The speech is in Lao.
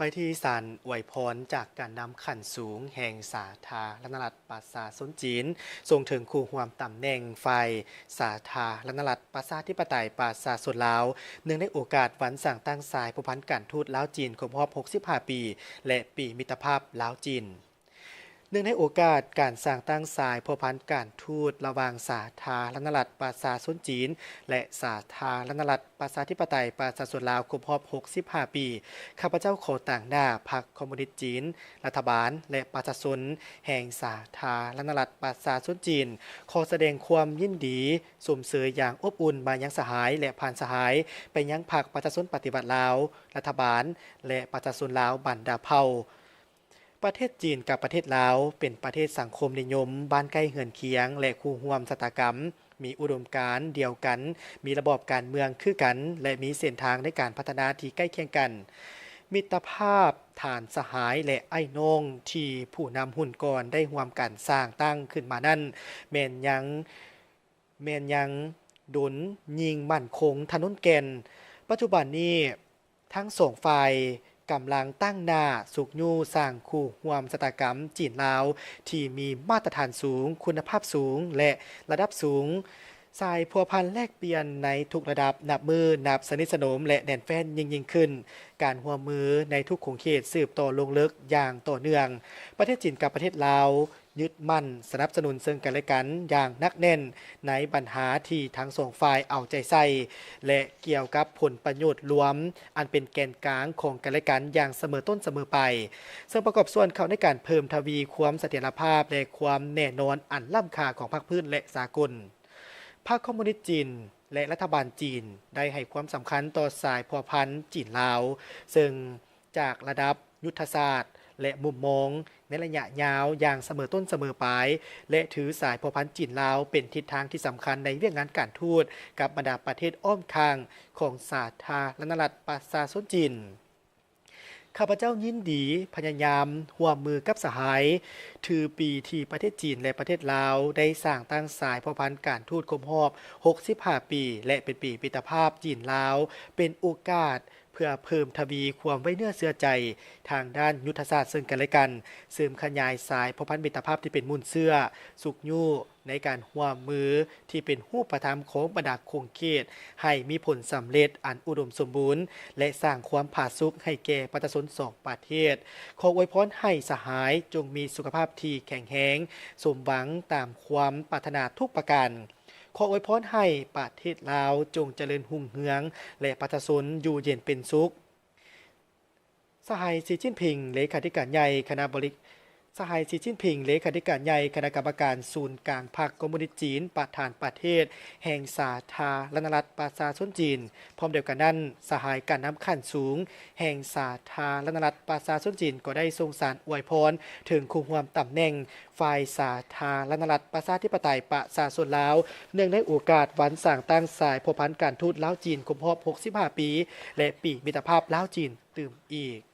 ໄປທີ່ສານອວຍພອນຈາກການນຳຂັ້ນສູງແຫ່ງສາທາລະນະລັດປະຊາຊົນຈີນ ສົ່ງເຖິງຄູ່ຮ່ວມຕຳແໜ່ງຝ່າຍສາທາລະນະລັດປະຊາທິປະໄຕປະຊາຊົນລາວ ເນື່ອງໃນໂອກາດວັນສ້າງຕັ້ງສາຍພົວພັນການທູດລາວຈີນຄົບຮອບຫົກສິບຫ້າປີ ແລະ ປີມິດຕະພາບລາວຈີນ. ເນື່ອງໃນໂອກາດການສ້າງຕັ້ງສາຍພົວພັນການທູດລະຫວ່າງສາທາລະນະລັດປະຊາຊົນຈີນ ແລະ ສາທາລະນະລັດປະຊາທິປະໄຕປະຊາຊົນລາວຄົບຮອບຫົກສິບຫ້າປີ, ຂ້າພະເຈົ້າຂໍຕາງໜ້າພັກຄອມມູນິດຈີນ, ລັດຖະບານ ແລະ ປະຊາຊົນແຫ່ງສາທາລະນະລັດປະຊາຊົນຈີນ ຂໍສະແດງຄວາມຍິນດີຊົມເຊີຍຢ່າງອົບອຸ່ນມາຍັງສະຫາຍ ແລະ ຜ່ານສະຫາຍ ໄປຍັງພັກປະຊາຊົນປະຕິວັດລາວ, ລັດຖະບານ ແລະ ປະຊາຊົນລາວບັນດາເຜົ່າ. ປະເທດຈີນກັບປະເທດລາວເປັນປະເທດສັງຄົມນິຍົມ, ບ້ານໃກ້ເຮືອນຄຽງ ແລະ ຄູ່ຮ່ວມຊະຕາກຳ, ມີອຸດົມການດຽວກັນ, ມີລະບອບການເມືອງຄືກັນ ແລະ ມີເສັ້ນທາງໃນການພັດທະນາທີ່ໃກ້ຄຽງກັນ. ມິດຕະພາບ, ຖານສະຫາຍ ແລະ ອ້າຍນ້ອງທີ່ຜູ້ນຳຮຸ່ນກ່ອນໄດ້ຮ່ວມກັນສ້າງຕັ້ງຂຶ້ນມານັ້ນ ແມ່ນຍັງ ແມ່ນຍັງດົນຍິ່ງໝັ້ນຄົງທະນົນແກ່ນ. ປັດຈຸບັນນີ້ ທັງສອງຝ່າຍກຳລັງຕັ້ງໜ້າຊຸກຍູ້ສ້າງຄູ່ຮ່ວມຊະຕາກຳຈີນ-ລາວ ທີ່ມີມາດຕະຖານສູງ, ຄຸນນະພາບສູງ ແລະ ລະດັບສູງ. ສາຍພົວພັນແລກປ່ຽນໃນທຸກລະດັບນັບມື້ນັບສະໜິດສະໜົມ ແລະ ແໜ້ນແຟ້ນຍິ່ງໆຂຶ້ນ. ການຮ່ວມມືໃນທຸກຂົງເຂດສືບຕໍ່ລົງເລິກຢ່າງຕໍ່ເນື່ອງ. ປະເທດຈີນກັບປະເທດລາວ ຍຶດໝັ້ນສະໜັບສະໜູນເຊິ່ງກັນແລະກັນຢ່າງໜັກແໜ້ນໃນບັນຫາທີ່ທັງສອງຝ່າຍເອົາໃຈໃສ່ ແລະ ກ່ຽວກັບຜົນປະໂຫຍດລວມ ອັນເປັນແກນກາງຂອງກັນແລະກັນຢ່າງສະເໝີຕົ້ນສະເໝີປາຍ, ເຊິ່ງປະກອບສ່ວນເຂົ້າໃນການເພີ່ມທະວີຄວາມສະຖຽນລະພາບ ແລະ ຄວາມແນ່ນອນອັນລ້ຳຄ່າຂອງພາກພື້ນ ແລະ ສາກົນ. ພັກຄອມມູນິດຈີນ ແລະ ລັດຖະບານຈີນ ໄດ້ໃຫ້ຄວາມສຳຄັນຕໍ່ສາຍພົວພັນຈີນ-ລາວ ເຊິ່ງ ຈາກລະດັບຍຸດທະສາດ ແລະ ມຸມມອງໃນໄລຍະຍາວຢ່າງສະເໝີຕົ້ນສະເໝີປາຍ ແລະ ຖືສາຍພົວພັນຈີນ-ລາວເປັນທິດທາງທີ່ສຳຄັນໃນວຽກງານການທູດກັບບັນດາປະເທດອ້ອມຂ້າງຂອງສາທາລະນະລັດປະຊາຊົນຈີນ. ຂ້າພະເຈົ້າຍິນດີພະຍາຍາມຮ່ວມມືກັບສະຫາຍ ຖືປີທີ່ປະເທດຈີນ ແລະ ປະເທດລາວໄດ້ສ້າງຕັ້ງສາຍພົວພັນການທູດຄົບຮອບຫົກສິບຫ້າປີ ແລະ ເປັນປີມິດຕະພາບຈີນ-ລາວ ເປັນໂອກາດ ເພື່ອເພີ່ມທະວີຄວາມໄວ້ເນື້ອເຊື່ອໃຈທາງດ້ານຍຸດທະສາດເຊິ່ງກັນແລະກັນ, ເສີມຂະຫຍາຍສາຍພົວພັນມິດຕະພາບທີ່ເປັນມູນເຊື້ອ, ຊຸກຍູ້ໃນການຮ່ວມມືທີ່ເປັນຮູບປະທຳຂອງບັນດາຂົງເຂດ ໃຫ້ມີຜົນສຳເລັດອັນອຸດົມສົມບູນ ແລະ ສ້າງຄວາມຜາສຸກໃຫ້ແກ່ປະຊາຊົນສອງປະເທດ. ຂໍອວຍພອນໃຫ້ສະຫາຍຈົ່ງມີສຸຂະພາບທີ່ແຂງແຮງ, ສົມຫວັງຕາມຄວາມປາດຖະໜາທຸກປະການ. ຂໍອວຍພອນໃຫ້ປະເທດລາວຈົ່ງຈະເລີນຮຸ່ງເຮືອງ ແລະ ປະຊາຊົນຢູ່ເຢັນເປັນສຸກ. ສະຫາຍ ສີຈິ້ນຜິງ ເລຂາທິການໃຫຍ່ຄະນະບໍລິ ສະຫາຍ ສີຈິ້ນຜິງ ເລຂາທິການໃຫຍ່ຄະນະກຳມະການສູນກາງພັກຄອມມູນິດຈີນ, ປະທານປະເທດແຫ່ງສາທາລະນະລັດປະຊາຊົນຈີນ. ພ້ອມດຽວກັນນັ້ນ, ສະຫາຍການນຳຂັ້ນສູງແຫ່ງສາທາລະນະລັດປະຊາຊົນຈີນ ກໍໄດ້ສົ່ງສານອວຍພອນເຖິງຄູ່ຮ່ວມຕຳແໜ່ງ ຝ່າຍສາທາລະນະລັດປະຊາທິປະໄຕປະຊາຊົນລາວ ເນື່ອງໃນໂອກາດວັນສ້າງຕັ້ງສາຍພົວພັນການທູດລາວ-ຈີນຄົບຮອບຫົກສິບຫ້າປີ ແລະ ປີມິດຕະພາບລາວ-ຈີນຕື່ມອີກ.